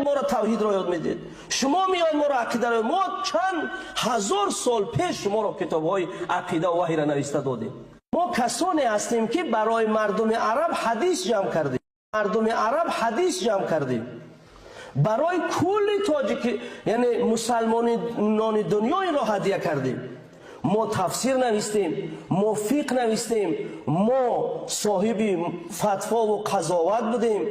Моро тавҳидро ёд медиҳед, шумо меоед, моро ақидаро. Мо чанд ҳазор сол пеш шуморо китобҳои ақида ва ваҳйро нависта додем. Мо касоне ҳастем, ки барои мардуми араб ҳадис ҷамъ кардем, мардуми араб ҳадис ҷамъ кардем, барои кулли тоҷики, яъне мусалмонони дунё инро ҳадия кардем. Мо тафсир навистем, мо фиқҳ навистем, мо соҳиби фатвову қазоват будем,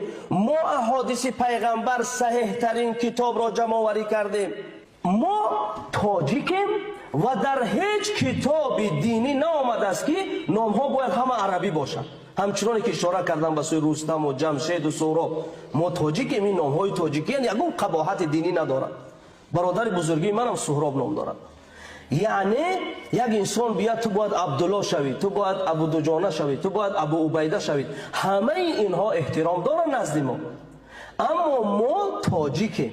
мо аҳодиси пайғамбар саҳеҳтарин китобро ҷамъоварӣ кардем. Мо тоҷикем ва дар ҳеҷ китоби динӣ наомадааст, ки номҳо бояд ҳама арабӣ бошанд, ҳамчуноне ки ишора кардам ба сӯи Рустаму Ҷамшеду Суҳроб. Мо тоҷикем, ин номҳои тоҷикиян, ягон қабоҳати динӣ надорад. Бародари бузургии манам Суҳроб ном дорад. Яъне як инсон биёд, ту бояд Абдулло шавӣ, ту бояд Абудуҷона шавӣ, ту бояд Абу Убайда шавӣ, ҳамаи инҳо эҳтиром доранд назди мо, аммо мо тоҷикем.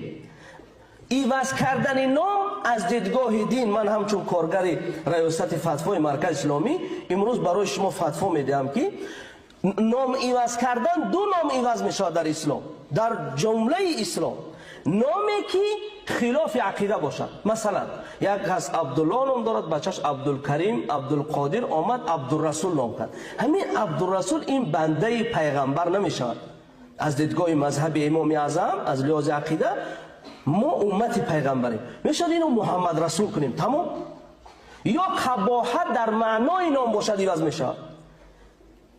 Иваз кардани ном аз дидгоҳи дин, ман ҳамчун коргари раёсати фатвои Маркази Исломӣ имрӯз барои шумо фатво медиҳам, ки ном иваз кардан, ду ном иваз мешавад дар ислом, дар ҷумлаи ислом: номе ки хилофи ақида бошад. Масалан, як кас Абдулло ном дорад, бачаш Абдулкарим, Абдулқодир омад, Абдурасул ном кард. Ҳамин Абдурасул ин бандаи пайғамбар намешавад аз дидгоҳи мазҳаби Имоми Аъзам, аз лиҳози ақида мо уммати пайғамбарем. Мешавад ино Муҳаммад Расул кунем, тамом. Ё қабоҳат дар маънои ном бошад, иваз мешавад.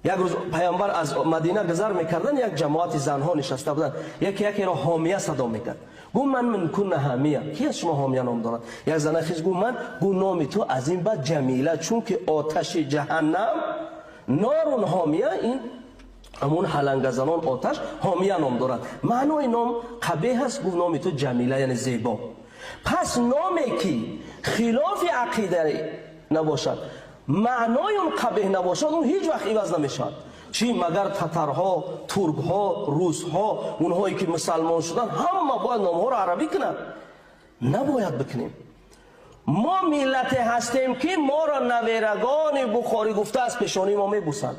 Як рӯз пайғамбар аз Мадина гузар мекардан, як ҷамоати занҳо нишаста буданд. Яке якеро «Ҳомия» садо мекард. Гуфт: «من منكن حامية?» Ки аз шумо Ҳомия ном дорад? Як зана хез, гуфт: «Ман». Гуфт: «Номи ту аз ин баъд Ҷамила, чунки оташи ҷаҳаннам نار حامية, ин ҳамун ҳалангазанон оташ ҳомия ном дорад, маънои ном қабеҳ аст». Гуфт: «Номи ту Ҷамила, яъне зебо». Пас номе ки хилофи ақида набошад, маънои он қабеҳ набошад, он ҳеҷ вақт иваз намешавад. Чӣ магар татарҳо, туркҳо, русҳо, онҳое ки мусалмон шуданд, ҳама бояд номҳоро арабӣ кунанд? Набояд бикунем. Мо миллате ҳастем, ки моро наверагони Бухорӣ гуфта аз пешонии мо мебусанд.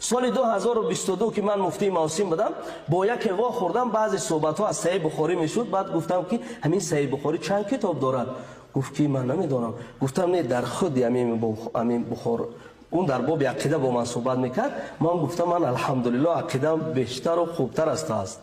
Соли 2022, ки ман муфтии мавсим будам, бо яке вохӯрдам, баъзе суҳбатҳо аз Саҳеҳи Бухорӣ мешуд. Баъд гуфтам, ки ҳамин Саҳеҳи Бухорӣ чанд китоб дорад? Гуфт, ки ман намедонам. Гуфтам: не, дар худи ҳамин Бухор. Он дар боби ақида бо ман суҳбат мекард. Ман гуфтам: ман, алҳамдулилло, ақидам бештару хубтар аз ту аст.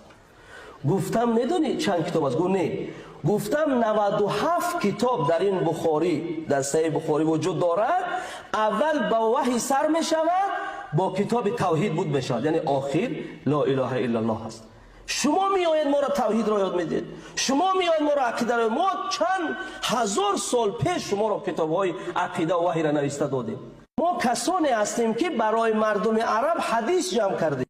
Гуфтам: медонӣ чанд китоб аст? Гуфт: не. Гуфтам: 97 китоб дар ин Бухорӣ, дар Саҳеҳи Бухорӣ вуҷуд дорад. Аввал ба ваҳй сар мешавад, бо китоби тавҳид буд мешавад, яъне охир لا إله إلا الله аст. Шумо меоед, моро тавҳидро ёд медиҳед, шумо меоед, моро ақидаро. Мо чанд ҳазор сол пеш шуморо китобҳои ақида ва ваҳйро нависта додем. Мо касоне ҳастем, ки барои мардуми араб ҳадис ҷамъ кардем.